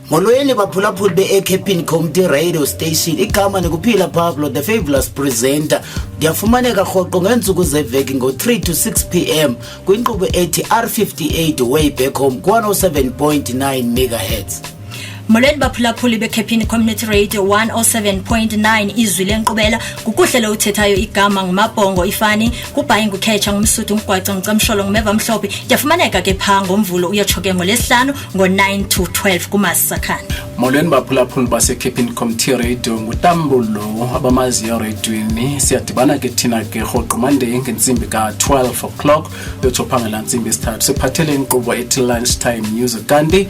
Molweni baphulaphuli be-Ecapping Community Radio Station. Igama nikuphila Pablo, the fabulous presenter. Ndiyafumaneka rhoqo ngeentsuku zeveki ngo-3 to 6 p.m. kwinkqubo ethi R58 Way Back Home ku-107.9 megahertz. Molweni baphulaphuli beCappini Community Radio 107.9, izwi lenkqubela. Kukuhle lo uthethayo, igama ngumabhongo ifani kubhayi, ngukhetsha, ngumsuthu, ngugwaca, ngicamsholo, ngumeva mhlophe. Ndiyafumaneka ke phaa ngoMvulo uyotsho ke ngoLwesihlanu ngo-9 to 12 kumasakhane. Molweni baphulaphuli baseCappini Community Radio, ngutambulo abamaziyo eredweni. Siyadibana ke thina ke rhoqo Monday ngentsimbi ka-12 o'clock uyotsho phaa ngelaa ntsimbi yesithathu, siphathele inkqubo ethi Lunch Time Music. Kanti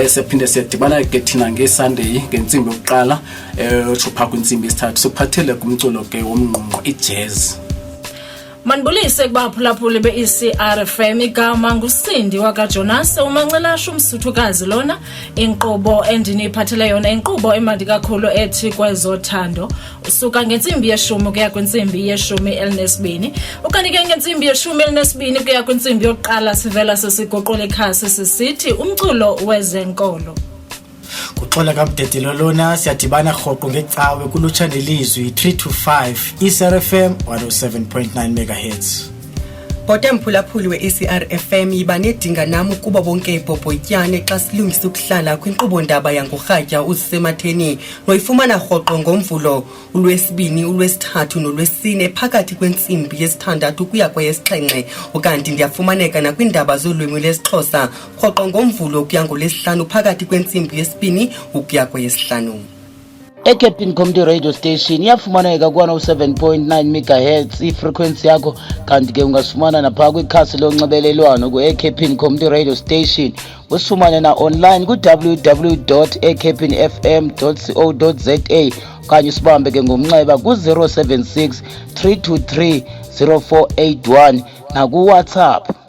siyaphinde siyadibana ke thina ngeSunday ngentsimbi yokuqala uyotsho phaa kwintsimbi yesithathu, siphathele kumculo ke womngqungqo, ijazz. Mandibulise kubaphulaphuli be-ECR FM. Igama nguSindi wakaJonas uMancelasha umsuthukazi. Lona inkqubo endiniyiphathele yona, inkqubo emandi kakhulu ethi Kwezothando, usuka ngentsimbi yeshumi ukuya kwintsimbi 12. Ukanti ke ngentsimbi 12 ukuya kwintsimbi yokuqala sivela sesiguqula ikhasi sisithi umculo wezenkolo. Kuxola kamdedelo lona, siyadibana rhoqo ngecawe kulutsha nelizwi 3 to 5, ECRFM 107.9 megahertz. Bhote mphulaphuli we-ECR FM, yiba nedinga nam ukuba bonke ibhobhotyane xa silungisa ukuhlala kwinkqubo-ndaba yangorhatya uzisematheni, noyifumana rhoqo ngoMvulo, uLwesibini, uLwesithathu noLwesine phakathi kwentsimbi yesithandathu ukuya kweyesixhenxe. Ukanti ndiyafumaneka nakwiindaba zolwimi lwesiXhosa rhoqo ngoMvulo ukuya ngoLwesihlanu phakathi kwentsimbi yesibini ukuya kweyesihlanu. Ecapping Community Radio Station iyafumaneka ku-107.9 megahertz ifrequency yakho. Kanti ke ungasifumana naphaa kwikhasi lonxibelelwano ku-Ecapping Community Radio Station, usifumane na-online ku-www ecappingfm co za, okanye usibambe ke ngomnxeba ku-076 323 0481 nakuWhatsApp.